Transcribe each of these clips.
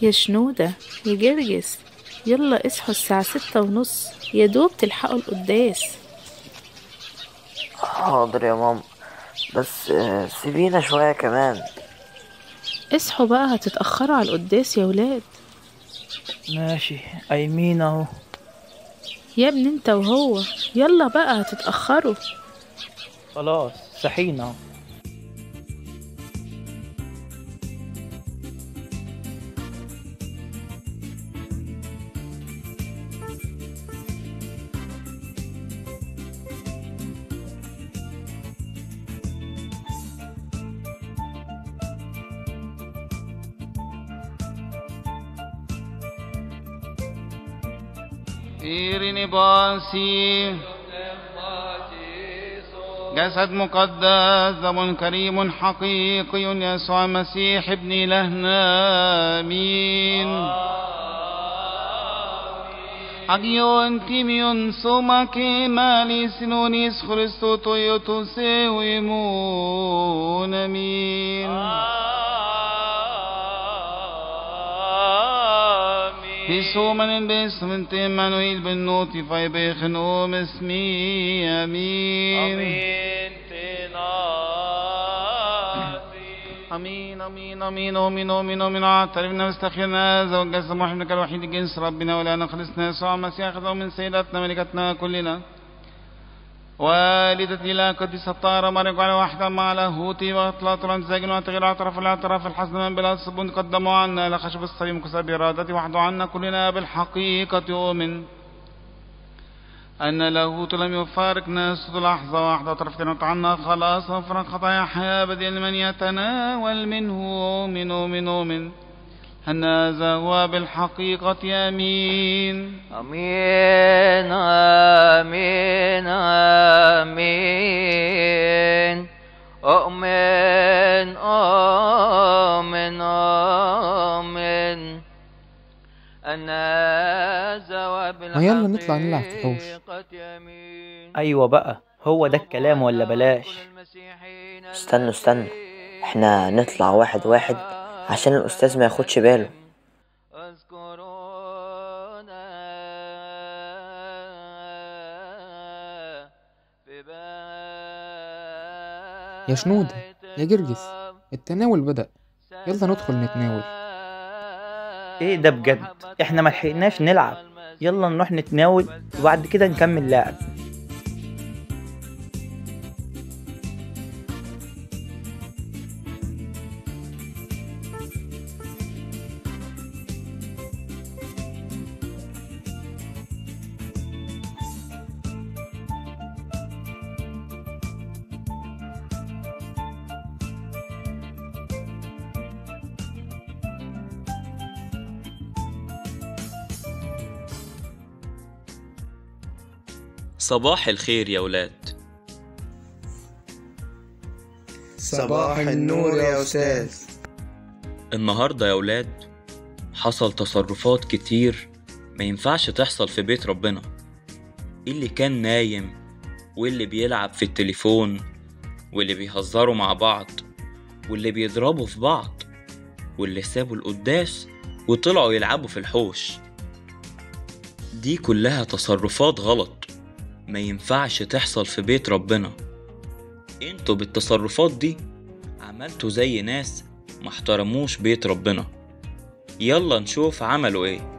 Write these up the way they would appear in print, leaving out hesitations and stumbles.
يا شنودة يا جرجس، يلا اصحوا الساعة 6:30، يا دوب تلحقوا القداس. حاضر يا ماما، بس سيبينا شوية كمان. اصحوا بقى، هتتأخروا على القداس يا ولاد. ماشي، قايمين اهو. يا ابني انت وهو، يلا بقى هتتأخروا. خلاص صحينا اهو. إيريني باسي جسد مقدس دم كريم حقيقي يسوع المسيح ابن إلهنا، آمين. أجيون تيميون سوما كيمالي سنونيس خريستو تويوتو سيويمون، آمين. بسومن باسم تيمانويل بالنوتي فايبخن اسمي، امين. امين امين امين امين امين امين. اعترفنا واستخيرنا زوج جسد محبك الوحيد الجنس ربنا ولا خلصنا يسوع المسيح أخذه من سيدتنا ملكتنا كلنا والدة إلى قديسة الطاهرة مريم على واحدة مع لاهوتي وأطلاط الأمزاج وتغير اعتراف الاعتراف الحسن من بلا صب قدموا عنا إلى خشب الصليب مكسب بإرادته وحده عنا كلنا بالحقيقة. أؤمن أن لاهوت لم يفارقنا لحظة واحدة طرفتنا عنا خلاص وفرق خطايا حياة بديل لمن يتناول منه. أؤمن أؤمن أؤمن أن هذا هو بالحقيقة. آمين آمين آمين آمين. أؤمن أؤمن أؤمن أن هذا هو بالحقيقة. يلا نطلع نلعب في الحوش. أيوة بقى، هو ده الكلام ولا بلاش؟ استنوا استنوا، احنا نطلع واحد واحد عشان الأستاذ ما ياخدش باله. يا شنودة يا جرجس، التناول بدأ، يلا ندخل نتناول. ايه ده بجد؟ احنا ما لحقناش نلعب، يلا نروح نتناول وبعد كده نكمل لعب. صباح الخير يا ولاد. صباح النور يا أستاذ. النهاردة يا ولاد حصل تصرفات كتير ما ينفعش تحصل في بيت ربنا. اللي كان نايم، واللي بيلعب في التليفون، واللي بيهزروا مع بعض، واللي بيضربوا في بعض، واللي سابوا القداس وطلعوا يلعبوا في الحوش. دي كلها تصرفات غلط ما ينفعش تحصل في بيت ربنا. انتوا بالتصرفات دي عملتوا زي ناس ما احترموش بيت ربنا. يلا نشوف عملوا ايه.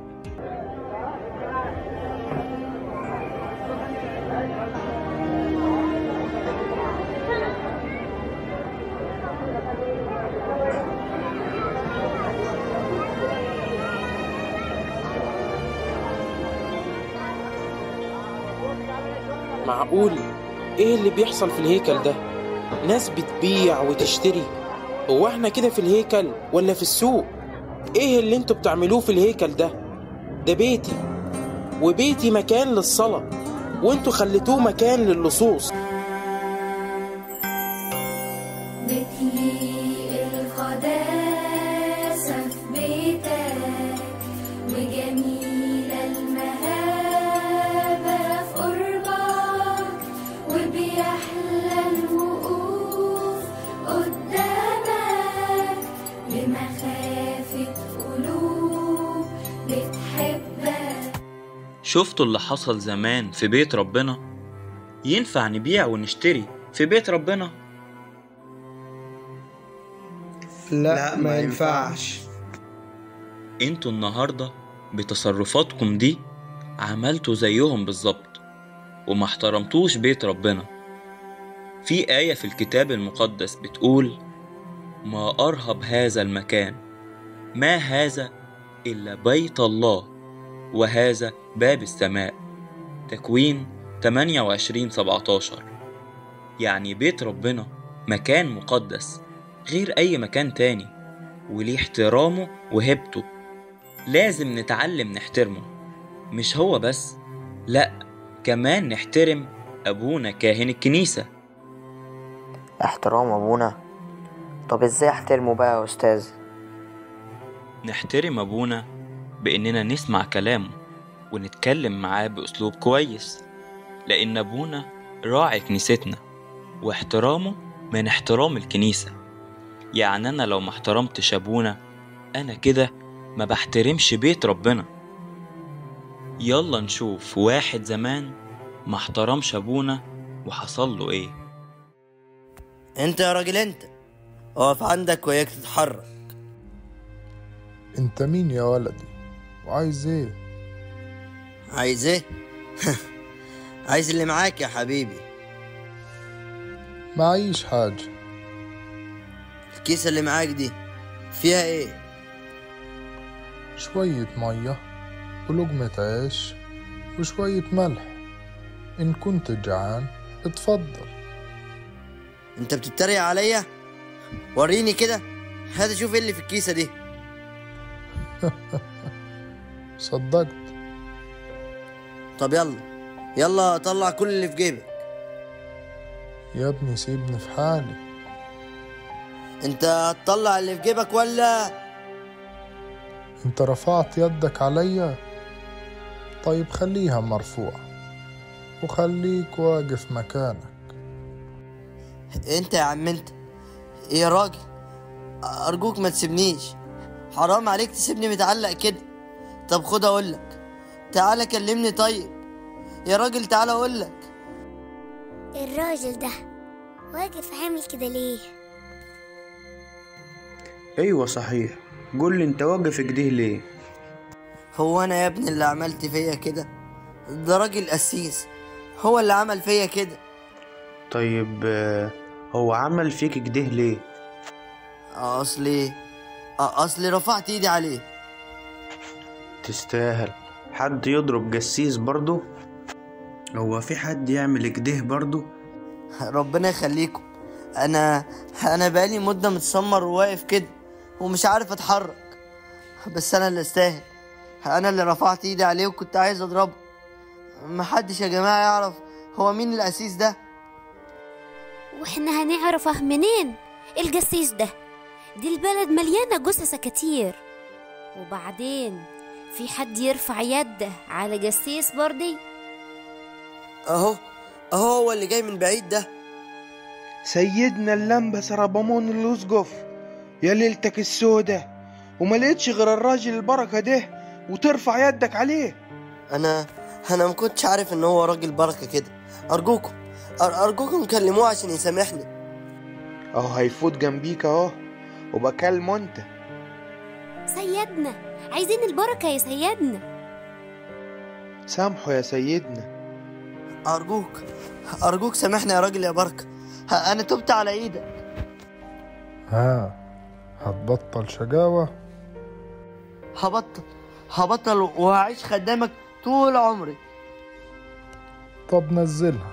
معقول ايه اللي بيحصل في الهيكل ده؟ ناس بتبيع وتشتري. هو احنا كده في الهيكل ولا في السوق؟ ايه اللي انتوا بتعملوه في الهيكل ده؟ ده بيتي، وبيتي مكان للصلاة، وانتوا خليتوه مكان للصوص. بتليق القداسة في بيتك، وجميلة المهابة في قربك، وبيحلى الوقوف قدامك بمخافة قلوب. شفتوا اللي حصل زمان في بيت ربنا؟ ينفع نبيع ونشتري في بيت ربنا؟ لا، ما ينفعش. انتوا النهاردة بتصرفاتكم دي عملتوا زيهم بالظبط وما احترمتوش بيت ربنا. في آية في الكتاب المقدس بتقول: ما أرهب هذا المكان، ما هذا إلا بيت الله، وهذا باب السماء. تكوين 28:17. يعني بيت ربنا مكان مقدس غير أي مكان تاني، وليه احترامه وهبته. لازم نتعلم نحترمه، مش هو بس، لأ كمان نحترم أبونا كاهن الكنيسة. احترام أبونا؟ طب ازاي احترمه بقى يا أستاذ؟ نحترم أبونا بإننا نسمع كلامه ونتكلم معاه بأسلوب كويس، لأن أبونا راعي كنيستنا، واحترامه من احترام الكنيسة. يعني أنا لو ما احترمتش أبونا أنا كده ما بحترمش بيت ربنا. يلا نشوف واحد زمان ما احترمش أبونا وحصل له إيه. انت يا راجل انت اقف عندك وياك تتحرك. انت مين يا ولدي وعايز ايه؟ عايز ايه؟ عايز اللي معاك يا حبيبي. معيش حاجة. الكيسة اللي معاك دي فيها ايه؟ شوية مية ولقمة عيش وشوية ملح. إن كنت جعان اتفضل. انت بتتريق عليا؟ وريني كده، هات شوف ايه اللي في الكيسة دي. صدقت. طب يلا يلا طلع كل اللي في جيبك. يا ابني سيبني في حالي. انت هتطلع اللي في جيبك ولا؟ انت رفعت يدك عليا؟ طيب خليها مرفوعة وخليك واقف مكانك. انت يا عم انت يا راجل، ارجوك ما تسيبنيش، حرام عليك تسيبني متعلق كده. طب خد اقولك، تعالى كلمني. طيب يا راجل تعالى اقولك. الراجل ده واقف عامل كده ليه؟ ايوه صحيح، قول لي انت واقف كده ليه؟ هو انا يا ابني اللي عملت فيا كده؟ ده راجل قسيس هو اللي عمل فيا كده. طيب هو عمل فيك كده ليه؟ اصلي رفعت ايدي عليه. تستاهل، حد يضرب قسيس برضو؟ هو في حد يعمل كده برضو؟ ربنا يخليكم، انا بقالي مدة متسمر وواقف كده ومش عارف اتحرك، بس انا اللي استاهل، انا اللي رفعت ايدي عليه وكنت عايز اضربه. محدش يا جماعة يعرف هو مين القسيس ده. واحنا هنعرفه منين القسيس ده؟ دي البلد مليانة جثث كتير، وبعدين في حد يرفع يده على قسيس بردي؟ اهو هو اللي جاي من بعيد ده. سيدنا اللمبة سربامون اللوزجوف، يا ليلتك السودة، وما لقيتش غير الراجل البركة ده وترفع يدك عليه. انا ما كنتش عارف ان هو راجل بركة كده. ارجوكم كلموه عشان يسامحني. اهو هيفوت جنبيك اهو، وبكلمه انت. سيدنا عايزين البركة يا سيدنا. سامحه يا سيدنا. ارجوك سامحني يا راجل يا بركة، انا تبت على ايدك. ها هتبطل شجاوة؟ هبطل وهعيش خدامك طول عمري. طب نزلها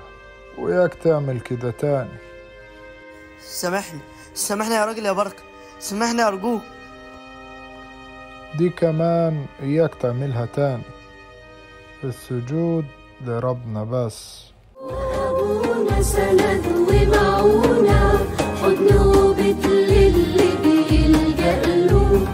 وياك تعمل كده تاني. سامحني يا راجل يا بركة، سامحني أرجوك. دي كمان إياك تعملها تاني. السجود لربنا بس. أبونا سند ومعونة، حضنه بيت للي بيلجأ له،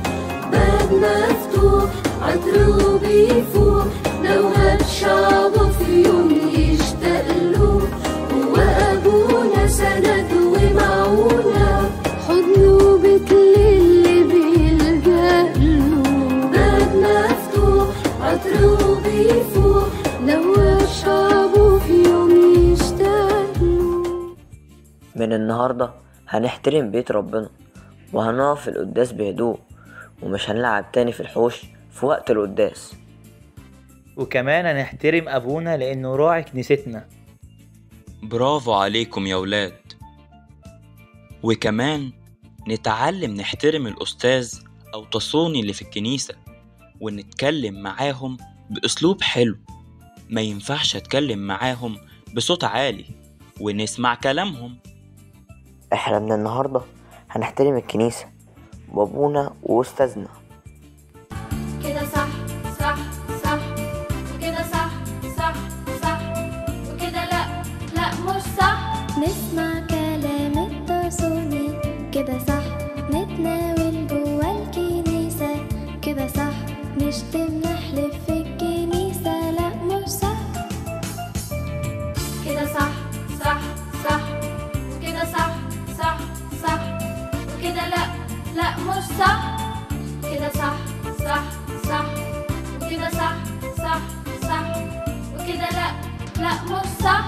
باب مفتوح عطره بيفوح، لو هب شعبه في يوم يشتاق له. هو أبونا سند ومعونة، حضنه بيت للي بيلجأ له، باب مفتوح عطره بيفوح. من النهاردة هنحترم بيت ربنا، وهنقف في القداس بهدوء، ومش هنلعب تاني في الحوش في وقت القداس. وكمان هنحترم أبونا لأنه راعي كنيستنا. برافو عليكم يا ولاد. وكمان نتعلم نحترم الأستاذ أو تصوني اللي في الكنيسة، ونتكلم معاهم بأسلوب حلو. ما ينفعش أتكلم معاهم بصوت عالي، ونسمع كلامهم. احنا من النهاردة هنحترم الكنيسة وأبونا وأستاذنا. كده صح صح صح، وكده صح صح صح، وكده لا لا مش صح. نسمع كلام التصوني، كده صح. نتناول جوا الكنيسة، كده صح. نشتم نحلف في الكنيسة، لا مش صح. كده صح صح صح، وكده صح صح صح، وكده لا لا مش صح. كده صح صح صح، وكده صح صح صح، وكده لا لا مش صح.